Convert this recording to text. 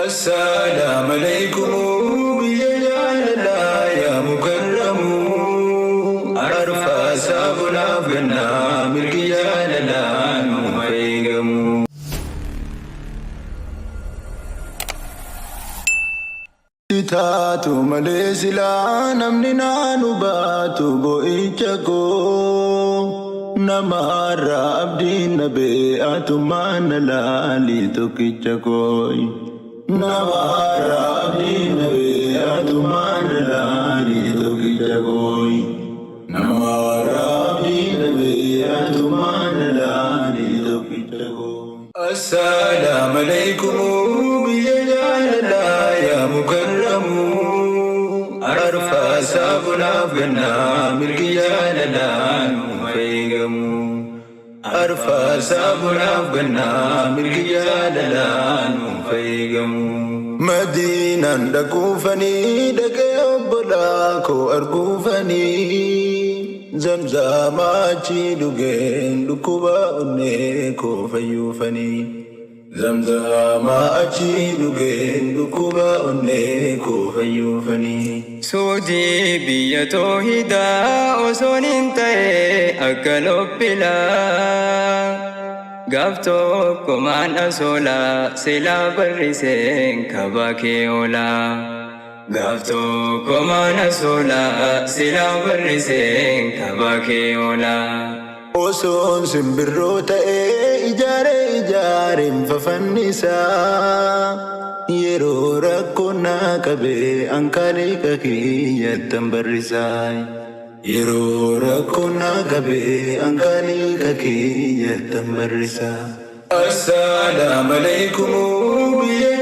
Assalaam alaikum biyya jaalalaa yaa mukarramu. Arfaasaa bonaaf gannaa mirgi jaalalaa nuuf eegamu. Taatu malee silaa namni naanu baatu bo'icha koo, namaarraa abdiin nabee atummaan na laali tokkicha koo. Namaarraa abdiin nabee atummaan na laali tokkicha koo. Namaarraa abdiin nabee atummaan na laali tokkicha koo. Assalaam alaikum biyya jaalalaa yaa mukarramu. Arfaasaa bonaaf gannaa mirgi jaalalaa nuuf eegamu. Arfaasaa bonaaf gannaa mirgi jaalalaa nuuf eegamu. Madiinaan dhaquufanii dhaqee obbolaa koo arguufanii, Zamzaama achi dhugeen dhukkuba onnee koo fayyuufanii. Zamzaama achi dhugeen dhukkuba onnee koo fayyuufanii. Suudii biyya toohidaa osoon hin ta'e akka lophilaa. Gaaf tokko maan asoolaa silaa barriseen kabaa kee oolaa. Gaaf tokko maan asoolaa silaa barriseen kabaa kee oolaa. Osoon simbirroo ta'ee ijaaree ijaareen fafannisaa. Yeroo rakkoon naa qabee ankaaliqa kiyyattan barrisaa. Yeroo rakkoon naa qabee ankaaliqa kiyyattan barrisaa. Assalaam alaikum biyya